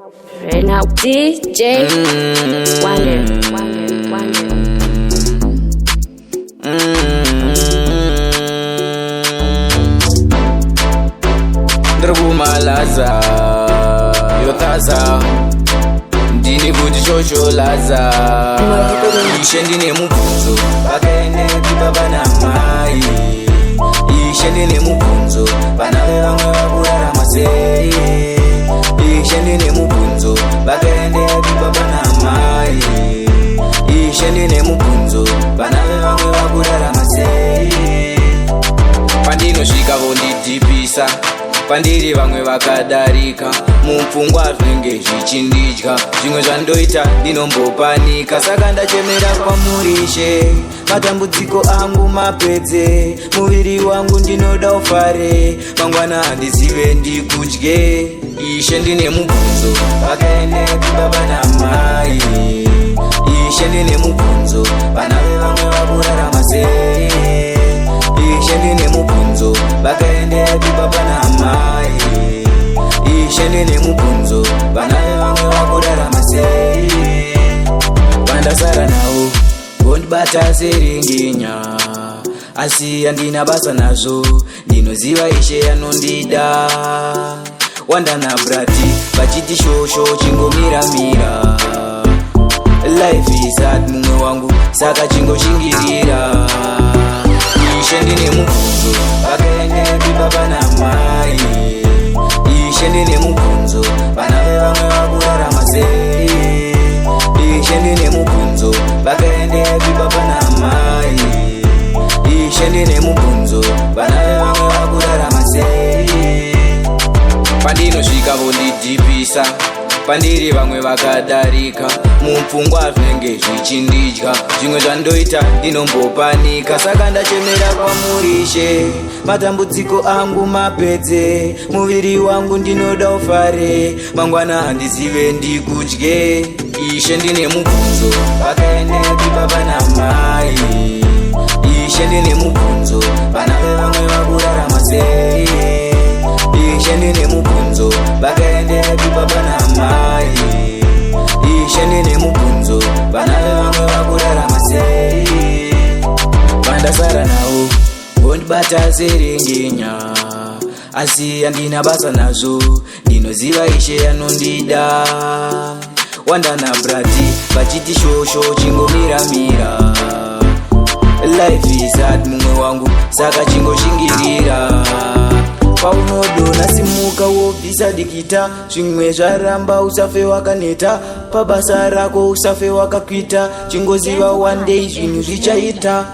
Right now, DJ Wonder, Wonder, Wonder. Ndiri kumalaza yothaza, ndini kuti chocholaza. Ishe, ndine mubvunzo, vakaendepi baba namai? Ishe, ndine mubvunzo, vana vevamwe vakurarama sei? Ishe, ndine mubvunzo, vakaendepi baba namai? Ishe, ndine mubvunzo, vana vevamwe vakurarama sei? Pandinosvika vondidhipisa, pandiri vamwe vakadarika. Mupfungwa zvinenge zvichindidya, zvimwe zvandoita ndinombopanika. Saka ndachemera kwamuri Ishe, matambudziko angu mapedze. Muviri wangu ndinoda ufare, mangwana handizive ndikudye. Ishe, ndine mubvunzo, vakaendepi baba namai? Ishe, ndine mubvunzo, vana vevamwe vakurarama sei? Ishe, ndine mubvunzo, vakaendepi baba namai? Ishe, ndine mubvunzo, vana vevamwe vakurarama sei? Vandasara navo vondibata seringinya, asi handina basa nazvo, ndinoziva Ishe anondida. Wandana brati vachiti shosho chingomiramira, life is hard mumwe wangu, saka chingoshingirira. Ishe, ndine mubvunzo, vakaendepi baba namai? Ishe, ndine mubvunzo, vana vevamwe vakurarama sei? Ishe, ndine mubvunzo, vakaendepi baba namai? Ishe, ndine mubvunzo, vana vevamwe vakurarama sei? Pandinosvika vondidhipisa, pandiri vamwe vakadarika. Mupfungwa zvinenge zvichindidya, zvimwe zvandoita ndinombopanika. Saka ndachemera kwamuri Ishe, matambudziko angu mapedze. Muviri wangu ndinoda ufare, mangwana handizive ndikudye. Ishe, ndine mubvunzo, vakaendepi baba namai? Ishe, ndine mubvunzo, vana vevamwe vakurarama sei? Ishe, ndine mubvunzo, vakaendepi baba namai? Ishe, ndine mubvunzo, vana vevamwe vakurarama sei? Vandasara navo vondibata seringinya, asi handina basa nazvo, ndinoziva Ishe anondida. Wandana brati vachiti shosho chingomiramira, life is hard mumwe wangu, saka chingoshingirira. Paunodona simuka wobvisa dikita, zvimwe zvaramba usafe wakaneta. Pabasa rako usafe wakakwita, chingoziva one day zvinhu zvichaita.